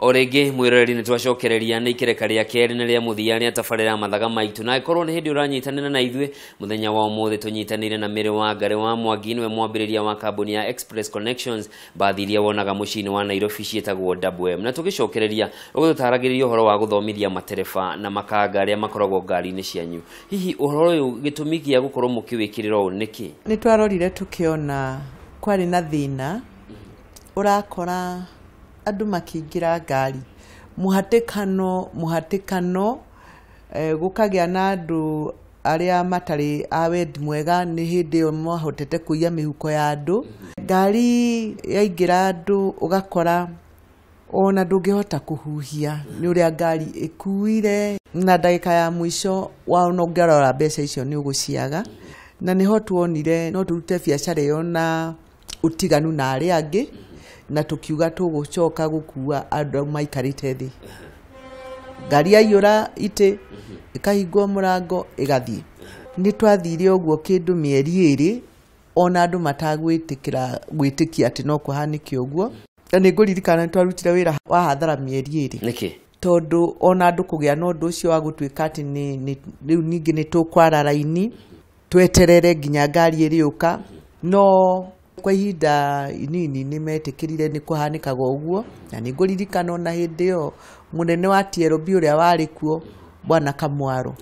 O rĩngĩ mwĩroreri nĩ twacokereria nĩ ikereka rĩa kerĩ na rĩa mũthia rĩa tabarĩra mathaga maitũ, na ĩkorwo nĩ hĩndĩ ũranyitanĩra na ithuĩ mũthenya wa ũmũthĩ tũnyitanĩire na Mary Wangari wa Mwangi, nĩwe mwambĩrĩria wa kambuni ya Express Connections, mbathi iria wonaga mũciĩ-inĩ wa Nairobi ciĩtagwo Double M. Na tũgĩcokereria ũgũtũtaragĩrĩria ũhoro wa gũthomithia matereba na makanga arĩa makoragwo ngari-inĩ cianyu. Hihi ũhoro ũyũ gĩtũmi gĩa gũkorwo mũkĩwĩkĩrĩra ũũ nĩkĩ? Nĩ twarorire tũkĩona kwarĩ na thĩna, ũrakora andũ makĩingĩra ngari mũhatĩkano gũkagĩa na andũ arĩa matarĩ a wendi mwega, nĩ hĩndĩ ĩyo mahotete kũiya mĩhuko ya andũ. Ngari yaingĩra andũ ũgakora ona ndũngĩhota kũhuhia nĩ ũrĩa ngari ĩkuire, na ndagĩka ya mũico ona ũngĩrora mbeca icio nĩ ũgũciaga. Na nĩho tuonire no tũrute biacara ĩyo na ũtiganu na arĩa angĩ, na tũkiuga tũgũcoka gũkua andũ maikarĩte thĩ. Ngari yaiyũra itĩ, ĩkahingwo mũrango ĩgathiĩ. Nĩ twathire ũguo kĩndũ mĩeri ĩrĩ ona andũ matagwĩtĩkĩra gwĩtĩkia atĩ no kũhanĩke ũguo. Na nĩ ngũririkana nĩ twarutire wĩra wa hathara mĩeri ĩrĩ. Nĩkĩ? Tondũ ona andũ kũgĩa na ũndũ ũcio wa gũtuĩka atĩ rĩu ningĩ nĩ tũkwara raini tweterere nginya ngari ĩrĩũka. No kwa ihinda inini nĩ metĩkĩrire nĩ kũhanĩkaga ũguo. Na nĩ ngũririkana ona hĩndĩ ĩyo mũnene wa TLB ũrĩa warĩ kuo Bwana Kamwaro,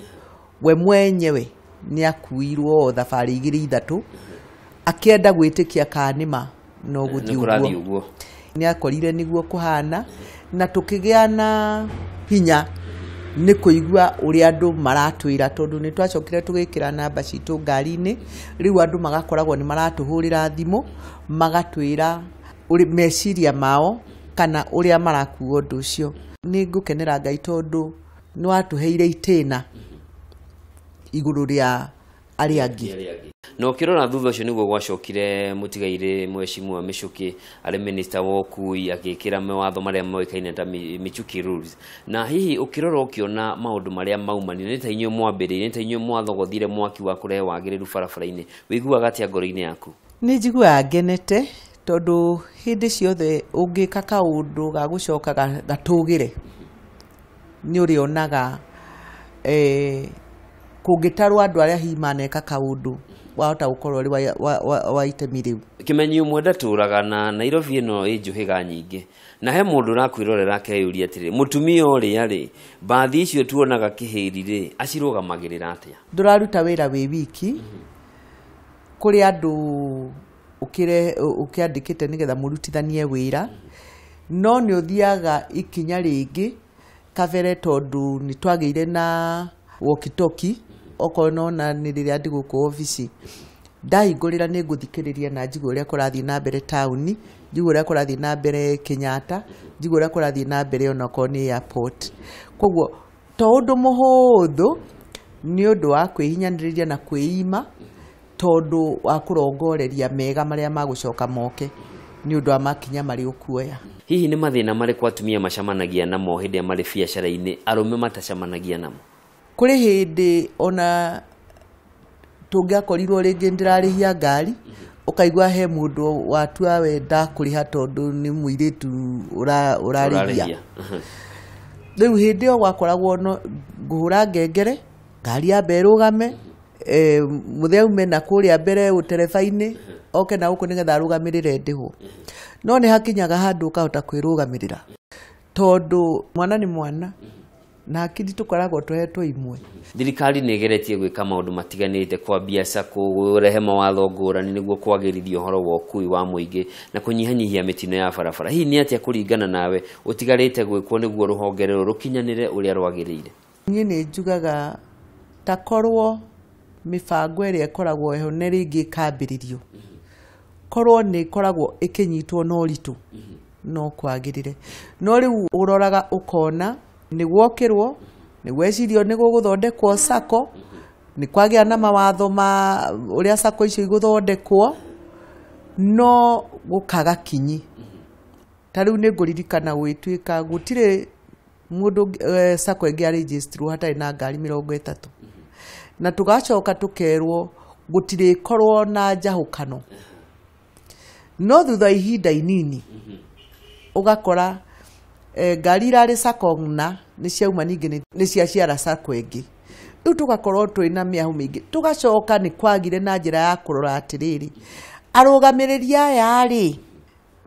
we mwenyewe nĩ akuirwo o thabarĩ igĩrĩ ithatũ akĩenda gwĩtĩkia kana nĩma no gũthiĩ ũguo. Nĩ akorire nĩguo kũhana, na tũkĩgĩa na hinya nĩ kũigua ũrĩa andũ maratwĩra, tondũ nĩ twacokire tũgĩkĩra namba citũ ngari-inĩ. Rĩu andũ magakoragwo nĩ maratũhũrĩra thimũ magatwĩra meciria mao kana ũrĩa marakua ũndũ ũcio. Nĩ ngũkenera Ngai tondũ nĩ watũheire itĩna igũrũ rĩa arĩa angĩ. Na ũkĩrora thutha ũcio nĩguo gwacokire mũtigairĩ Mheshimiwa Michuki arĩ minister wa ũkui agĩkĩra mawatho marĩa moĩkaine ta Michuki rules. Na hihi ũkĩrora ũkĩona maũndũ marĩa maumanire, nĩ ta inyuĩ mwambĩrĩirie, nĩ ta inyuĩ mwathogothire mwaki wa kũrehe wagĩrĩru barabara-inĩ, wĩiguaga atĩa ngoro-inĩ yaku? Nĩ njiguaga ngenete tondũ hĩndĩ ciothe ũngĩka kaũndũ ga gũcoka gatũgĩre nĩ ũrĩonaga kũngĩtarwo andũ arĩa hihi maneka kaũndũ wahota gũkorwo ũrĩ wa itemi rĩu. Kĩmenyi ũmwe ndatũraga na Nairobi ĩno ĩ njũhĩga nyingĩ, na he mũndũ ũrakwĩrorera akeyũria atĩrĩ, mũtumia ũrĩa rĩ, mbathi icio tuonaga kĩhĩri rĩ, acirũgamagĩrĩra atĩa? Ndũraruta wĩra wĩ wiki, kũrĩ andũ ũkĩandĩkĩte nĩgetha mũrutithanie wĩra, no nĩ ũthiaga ikinya rĩngĩ kabere tondũ nĩ twagĩire na walkie-talkie, okorwo nona nĩ rĩrĩa ndĩ gũkũ obici ndahingũrĩra nĩ ngũthikĩrĩria na njigue ũrĩa kũrathiĩ na mbere taũni, njigue ũrĩa kũrathiĩ na mbere Kenyatta, njigue ũrĩa kũrathiĩ na mbere onakorwo nĩ airport. Koguo to ũndũ mũhũthũ nĩ ũndũ wa kwĩhinyanĩrĩria na kwĩima tondũ wa kũrongoreria mega marĩa magũcoka moke nĩ ũndũ wa makinya marĩa ũkuoya. Hihi nĩ mathĩna marĩkũ atumia macemanagia namo hĩndĩ ĩrĩa marĩ biacara-inĩ arũme matacemanagia namo? Kũrĩ hĩndĩ ona tũngĩakorirwo rĩngĩ ndĩrarĩhia ngari, ũkaigua he mũndũ watua we ndakũrĩha tondũ nĩ mũirĩtu ũrarĩhia. Rĩu hĩndĩ ĩyo gwakoragwo no ngũhũra ngengere, ngari yambe ĩrũgame, mũthee aume na kũrĩa mbere ũtereba-inĩ, oke na gũkũ nĩgetha arũgamĩrĩre ndĩhwo. No nĩ hakinyaga handũ ũkahota kwĩrũgamĩrĩra tondũ mwana nĩ mwana na hakiri tũkoragwo tũhetwo imwe. Thirikari nĩ ĩgeretie gwĩka maũndũ matiganĩte kwambia SACCO, kũrehe mawatho ngũrani nĩguo kwagĩrithia ũhoro wa ũkui wa mũingĩ na kũnyihanyihia mĩtino ya barabara. Hihi nĩ atĩa kũringana nawe ũtigarĩte gwĩkwo nĩguo rũhonge rũrũ rũkinyanĩre ũrĩa rwagĩrĩire? Niĩ nĩ njugaga ta korwo mĩbango ĩrĩa ĩkoragwo ho nĩ rĩngĩ ĩkambĩrĩrio, korwo nĩ ĩkoragwo ĩkĩnyitwo na ũritũ no kwagĩrĩre. No rĩu ũroraga ũkona nĩ gwokĩrwo, nĩ gwecirio nĩ gũgũthondekwo SACCO, nĩ kwagĩa na mawatho ma ũrĩa SACCO icio igũthondekwo, No gũkaga kinyi. Ta rĩu nĩ ngũririkana gwĩtuĩka gũtirĩ mũndũ sacco ĩngĩ arĩnjĩstirwo hatarĩ na ngari 30. Na tũgacoka tũkerwo gũtirĩkorwo na njahũkano. No thutha ihinda inini ũgakora ngari irarĩ sacco na nĩ ciauma ningĩ nĩ ciaciara sacco ĩngĩ. Rĩu tũgakorwo twĩna mĩahũ mĩingĩ. Tũgacoka nĩ kwagire na njĩra ya kũrora atĩrĩrĩ, arũgamĩrĩri aya rĩ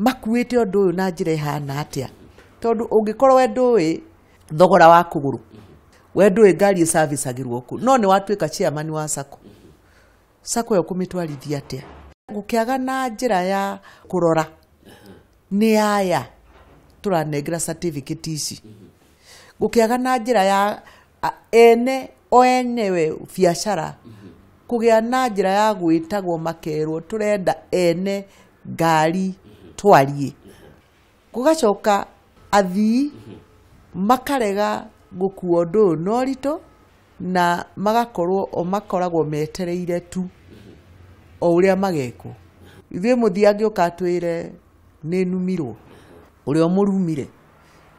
makuĩte ũndũ ũyũ na njĩra ĩhana atĩa? Tondũ ũngĩkorwo we ndũĩ thogora wa kũgũrũ, we ndũĩ ngari ĩcabicagĩrwo kũ, no nĩ watuĩka chairman wa sacco. Sacco ĩyo kũmĩtwarithia atĩa? Gũkĩaga na njĩra ya kũrora nĩ aya tũranengera certificate ici. Gũkĩaga na njĩra ya ene o enyewe biacara, kũgĩa na njĩra ya gwĩtagwo makerwo tũrenda ene ngari twarie. Gũgacoka athii makarega gũkua ũndũ ũyũ na ũritũ na magakorwo o makoragwo metereire tu o ũrĩa magekwo. Ithuĩ mũthii angĩũka atwĩre nĩ numirwo, ũrĩa ũmũrumire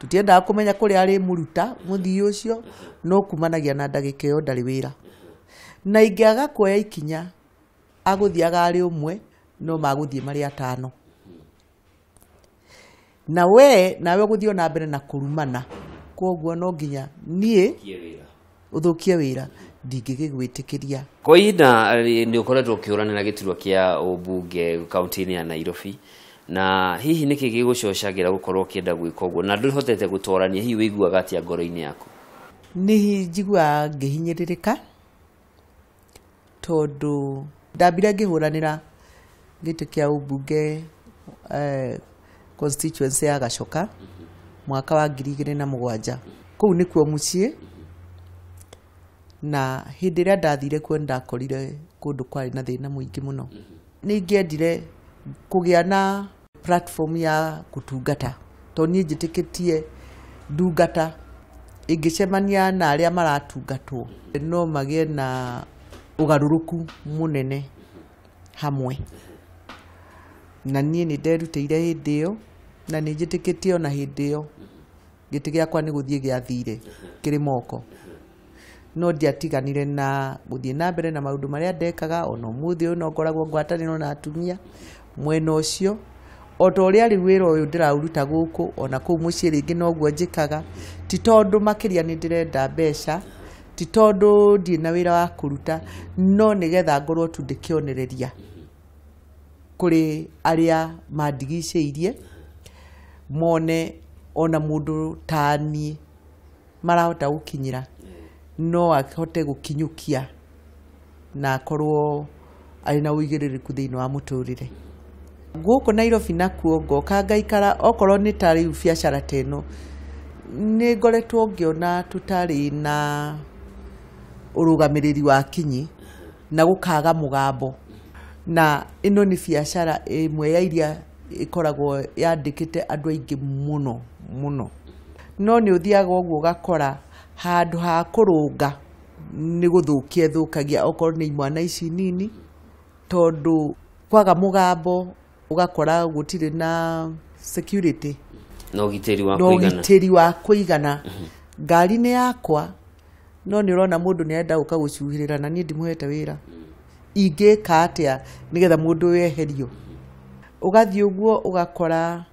tũtiendaga kũmenya kũrĩa arĩmũruta mũthii ũcio, no kumanagia na ndagĩka ĩyo ndarĩ wĩra. Na ingĩaga kuoya ikinya agũthiaga arĩ ũmwe no magũthiĩ marĩ atano. Na we nawe ũgũthiĩ na mbere na kũrumana, koguo no nginya niĩ ũthũkie wĩra, ndingĩgĩgwĩtĩkĩria. Kwa ihinda nĩ ũkoretwo ũkĩhũranĩra gĩturwa kĩa ũmbunge kaunti-inĩ ya Nairobi, na hihi nĩkĩ gĩgũcocagĩra gũkorwo ũkĩenda gwĩka ũguo na ndũhotete gũtorania, hihi wĩiguaga atĩa ngoro-inĩ yaku? Nĩ njiguaga ngĩhinyĩrĩrĩka tondũ ndambire ngĩhũranĩra gĩtĩ kĩa ũmbunge constituency ya Gachoka mwaka wa 2007. Kũu nĩkuo mũciĩ, na hĩndĩ ĩrĩa ndathire kuo nĩndakorire kũndũ kwarĩ na thĩna mũingĩ mũno. Nĩ ingĩendire kũgĩa na platform ya gũtungata, tondũ niĩ njĩtĩkĩtie ndungata ĩngĩcemania na arĩa maratungatwo no magĩe na ũgarũrũku mũnene hamwe. Na niĩ nĩ nderutĩire hĩndĩ ĩyo, na nĩ njĩtĩkĩtie ona hĩndĩ ĩyo gĩtĩ gĩakwa nĩ gũthiĩ gĩathire kĩrĩ moko. No ndiatiganire na gũthiĩ na mbere na maũndũ marĩa ndekaga. Ona ũmũthĩ ũyũ no ngoragwo ngwatanĩro na atumia mwena ũcio, o ta ũrĩa rĩu wĩra ũyũ ndĩraũruta gũkũ, ona kũu mũciĩ rĩngĩ noguo njĩkaga. Ti tondũ makĩria nĩ ndĩrenda mbeca, ti tondũ ndirĩ na wĩra wa kũruta, no nĩgetha ngorwo tu ndĩkĩonereria kũrĩ arĩa mandigicĩirie, mone ona mũndũ ta niĩ marahota gũkinyĩra, no ahote gũkinyũkia na akorwo arĩ na ũigĩrĩrĩku thĩinĩ wa mũtũrĩre. Gũkũ Nairobi nakuo ngoka ngaikara, okorwo nĩ ta rĩu biacara ta ĩno, nĩ ngoretwo ngĩona tũtarĩ na ũrũgamĩrĩri wa kinyi na gũkaga mũgambo. Na ĩno nĩ biacara ĩmwe ya iria ĩkoragwo yandĩkĩte andũ aingĩ mũno mũno. No nĩ ũthiaga ũguo ũgakora handũ ha kũrũnga nĩ gũthũkia ĩthũkagia, okorwo nĩ imwana ici nini, tondũ kwaga mũgambo ũgakora gũtirĩ na security na ũgitĩri wa na kũigana. Ũgitĩri wa kũigana. Ngari nĩ yakwa, no nĩ ũrona mũndũ nĩ arenda gũka gũcuhĩrĩra na niĩ ndimũhete wĩra. Ingĩka atĩa nĩgetha mũndũ ũyũ eherio? Ũgathiĩ ũguo ũgakora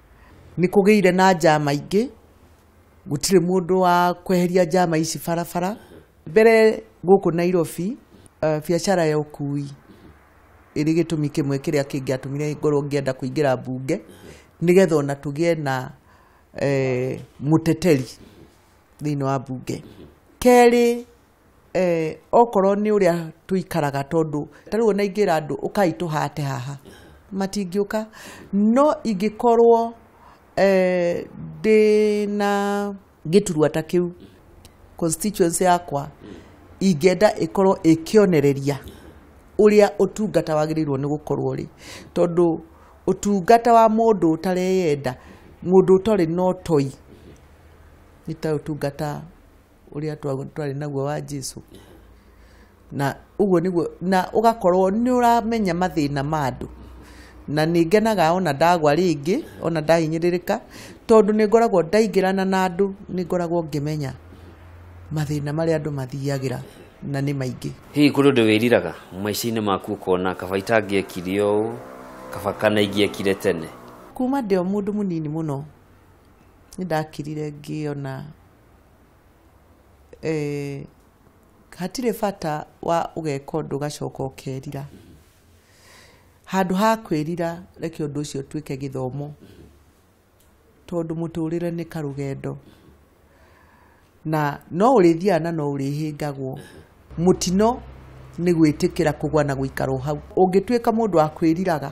nĩ kũgĩire na njama ingĩ, gũtirĩ mũndũ wa kweheria njama ici barabara. Mbere gũkũ Nairobi, biacara ya ũkui ĩrĩ gĩtũmi kĩmwe kĩrĩa kĩngĩatũmire ngorwo ngĩenda kũingĩra mbunge, nĩgetha ona tũgĩe na mũteteri thĩinĩ wa mbunge. Kerĩ, okorwo nĩ ũrĩa tũikaraga, tondũ ta rĩu ona ingĩra andũ ũkai tũhate haha, matingĩũka. No ingĩkorwo ndĩna gĩturwa ta kĩu constituency yakwa, ingĩenda ĩkorwo ĩkĩonereria ũrĩa ũtungata wagĩrĩirwo nĩ gũkorwo ũrĩ, tondũ ũtungata wa mũndũ ũtareyenda, mũndũ ũtarĩ na ũtoi, nĩ ta ũtungata ũrĩa twarĩ naguo wa Jesu. Na ũguo nĩguo, na ũgakorwo nĩ ũramenya mathĩna ma andũ, Na nĩ ngenaga ona ndagwa rĩngĩ, ona ndahinyĩrĩrĩka, tondũ nĩ ngoragwo ndaingĩrana na andũ, nĩ ngoragwo ngĩmenya mathĩna marĩa andũ mathiagĩra na nĩ maingĩ. Hihi kũrĩ ũndũ wĩriraga maica-inĩ maku ũkona kaba itangĩekire ũũ, kaba kana ingĩekire tene? Kuma ndĩ o mũndũ mũnini mũno nĩ ndakirire ngĩona hatirĩ bata wa ũgeka ũndũ ũgacoka ũkerira. Handũ ha kwĩrira reke ũndũ ũcio ũtuĩke gĩthomo, tondũ mũtũrĩre nĩ karũgendo na no ũrĩthiaga na no ũrĩhĩngagwo. Mũtino nĩ gwĩtĩkĩra kũgwa na gũikara o hau. Ũngĩtuĩka mũndũ wa kwĩriraga,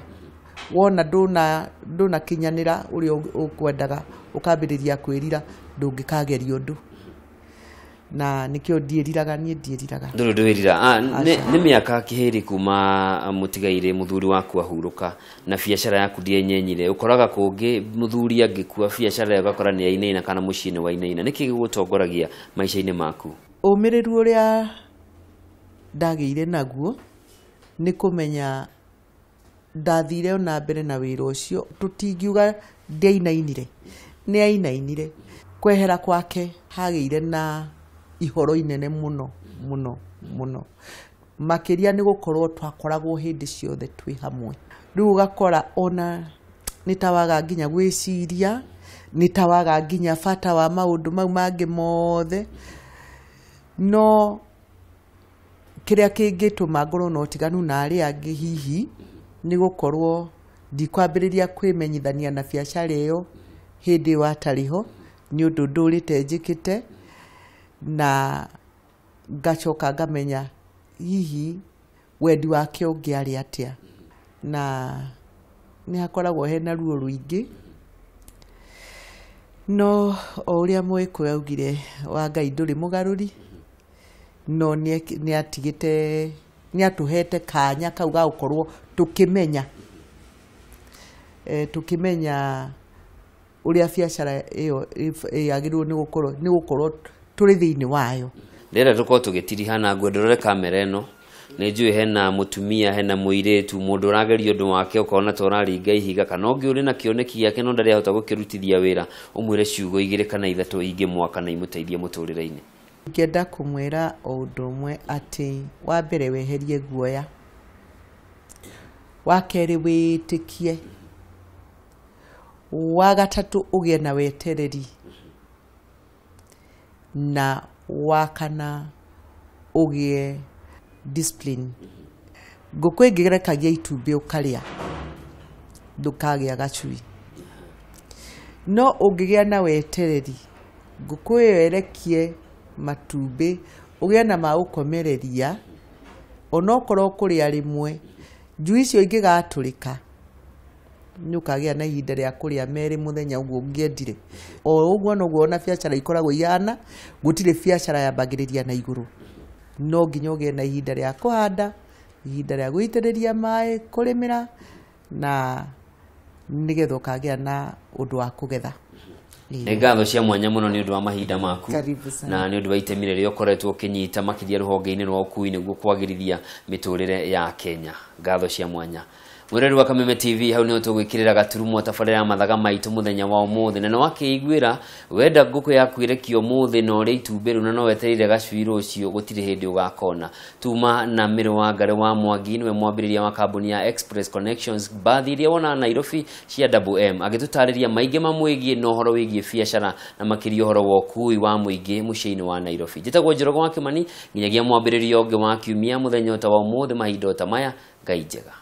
wona ndũnakinyanĩra ũrĩa ũkwendaga, ũkambĩrĩria kwĩrira, ndũngĩkageria ũndũ. Na nĩkĩo ndiĩriraga, niĩ ndiĩriraga. Ndũrĩ ũndũ wĩrira. Nĩ mĩaka kĩhĩrĩ kuma mũtigairĩ mũthuri waku ahurũka na biacara yaku ndĩenyenyire. Ũkoraga kũngĩ mũthuri angĩkua biacara ĩyo ũgakora nĩ yainaina kana mũciĩ nĩ wainaina. Nĩkĩ gĩgũtongoragia maica-inĩ maku? Ũmĩrĩru ũrĩa ndagĩire naguo nĩ kũmenya ndathire ona mbere na wĩra ũcio. Tũtingiuga ndiainainire, nĩ ainainire. Kwehera kwake hagĩire na ihoro inene mũno mũno mũno, makĩria nĩ gũkorwo twakoragwo hĩndĩ ciothe twĩ hamwe. Rĩu ũgakora ona nĩ ta waga nginya gwĩciria, nĩ ta waga nginya bata wa maũndũ mau mangĩ mothe. No kĩrĩa kĩngĩtũma ngorwo na ũtiganu na arĩa angĩ hihi nĩ gũkorwo ndikwambĩrĩria kwĩmenyithania na biacara ĩyo hĩndĩ ĩyo atarĩ ho, nĩ ũndũ ndũrĩte njĩkĩte, na ngacoka ngamenya hihi wendi wake ũngĩarĩ atĩa. Na nĩ hakoragwo hena ruo rũingĩ, no o ũrĩa Mũgĩkũyũ augire, wa Ngai ndũrĩ mũgarũri, no nĩ atigĩte, nĩ atũhete kanya kau ga gũkorwo tũkĩmenya, tũkĩmenya ũrĩa biacara ĩyo yagĩrĩirwo nĩ gũkorwo tũrĩ thĩinĩ wayo. Ndĩrenda tũkorwo tũgĩtiriha na ngwenda ũrore kamera ĩno. Nĩ njũĩ hena mũtumia, hena mũirĩtu, mũndũ ũrageria ũndũ wake ũkona ta ũraringa ihiga, kana ũngĩ ũrĩ na kĩoneki gĩake no ndarĩ ahota gũkĩrutithia wĩra, ũmwĩre ciugo igĩrĩ kana ithatũ ingĩmwaka na imũteithie mũtũrĩre-inĩ. Ingĩenda kũmwĩra o ũndũ ũmwe, atĩ wa mbere weherie guoya, wa kerĩ wĩtĩkie, wa gatatũ ũgĩe na wetereri, na wa kana ũgĩe discipline. Ngũkũ ĩngĩrekagia itumbĩ ũkarĩa, ndũkagĩa gacui. No ũngĩgĩa na wetereri, ngũkũ ĩyo ĩrekie matumbĩ, ũgĩe na ma gũkomereria, onokorwo kũrĩa rĩmwe, njui icio ingĩgatũrĩka, nĩ ũkagĩa na ihinda rĩa kũrĩa merĩ mũthenya ũguo ũngĩendire. O ũguo noguo ona biacara ikoragwo ihana, gũtirĩ biacara yambagĩrĩria na igũrũ. No nginya ũgĩe na ihinda rĩa kũhanda, ihinda rĩa gũitĩrĩria maĩ, kũrĩmĩra, na nĩgetha ũkagĩa na ũndũ wa kũgetha. Nĩ ngatho cia mwanya mũno nĩ ũndũ wa mahinda maku Karibu sana. na nĩ ũndũ wa itemi rĩrĩa ũkoretwo ũkĩnyita makĩria rũhonge-inĩ rwa ũkui nĩguo kwagĩrithia mĩtũrĩre ya Kenya. Ngatho cia mwanya. Mwĩrori wa Kameme TV, hau nĩho tũgwĩkĩrĩra gaturumo tabarĩra ya mathaga maitũ mũthenya wa ũmũthĩ. Na nĩwakĩiguĩra wenda ngũkũ yaku ĩrekio ũmũthĩ na ũrĩe itumbĩ rĩu na no wetereire gacui rũciũ, gũtirĩ hĩndĩ ũgakona. Tuma na Mĩrũ wa Ngarĩ wa Mwangi, nĩwe mwambĩrĩria wa kambuni ya Express Connections, mbathi iria wonaga Nairobi cia Double M, agĩtũtarĩria maingĩ mamwĩgiĩ na ũhoro wĩgiĩ biacara na makĩria ũhoro wa ũkui wa mũingĩ mũciĩ-inĩ wa Nairobi. Njĩtagwo Njoroge wa Kĩmani, nginyagia mwambĩrĩrio ũngĩ wa kiumia mũthenya o ta wa ũmũthĩ mahinda o ta maya. Ngai njega.